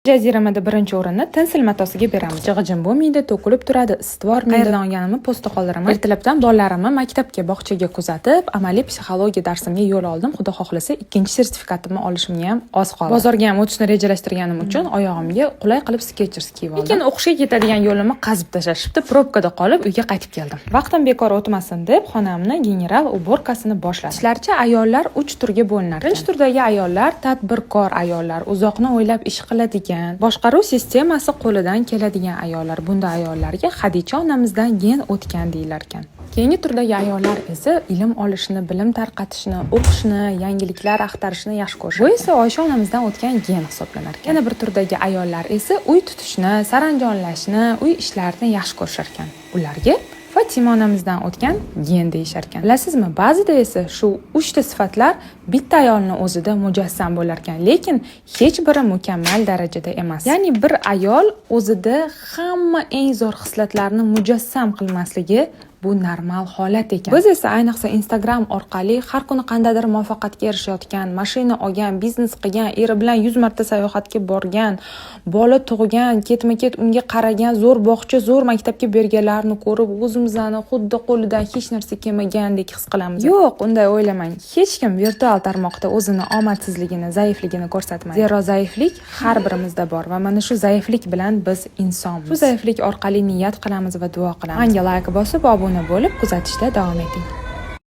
Jaziramada birinchi o'rinni Tencel matosiga beramiz. G'ijim bo'lmaydi, to'kilib turadi, isitib yubormaydi. Qayerdan olganimni postda qoldiraman. Ertalabdan bolalarimni maktabga, bog'chaga kuzatib, amaliy psixologiya darsimga yo'l oldim. Xudo xohlasa, ikkinchi sertifikatimni olishimga ham oz qoldi. Bozorga ham o'tishni rejalashtirganim uchun oyog'imga qulay qilib Skechers kiyib oldim. Lekin o'qishga ketadigan yo'limni qazib tashlashibdi. Probkada qolib, uyga qaytib keldim. Vaqtim bekor o'tmasin deb xonamni general уборка sini boshladim. Aytishlaricha, ayollar uch turga bo'linadi. Birinchi turdagi ayollar tadbirkor ayollar, uzoqni o'ylab ish qiladigan, boshqaruv sistemasi qo'lidan keladigan ayollar. Bunda ayollarga Hadicha onamizdan gen o'tgan deyilar ekan. Keyingi turdagi ayollar esa ilm olishni, bilim tarqatishni, o'qishni, yangiliklar axtarishni yaxshi ko'rishadi. Bu esa Oysha onamizdan o'tgan gen hisoblanar ekan. Yana bir turdagi ayollar esa uy tutishni, saranjomlashni, uy ishlarini yaxshi ko'rishar ekan. Ularga Fatima onamizdan o'tgan gen deyishar ekan. Bilasizmi, ba'zida esa shu uchta sifatlar bitta ayolni o'zida mujassam bo'lar ekan, lekin hech biri mukammal darajada emas. Ya'ni bir ayol o'zida hamma eng zo'r xislatlarni mujassam qilmasligi bu normal holat ekan. Biz esa ayniqsa Instagram orqali har kuni qandaydir muvaffaqiyatga erishayotgan, mashina olgan, biznes qilgan, eri bilan 100 marta sayohatga borgan, bola tug'gan, ketma-ket unga qaragan, zo'r bog'cha, zo'r maktabga berganlarni ko'rib, o'zimizni xuddi qo'lidan hech narsa kelmagandek his qilamiz. Yo'q, unday o'ylamang. Hech kim virtual tarmoqda o'zini omadsizligini, zaifligini ko'rsatmaydi. Zero zaiflik har birimizda bor va mana shu zaiflik bilan biz insonmiz. Shu zaiflik orqali niyat qilamiz va duo qilamiz. Menga layk bosib, obuna bo'lib, kuzatishda davom eting.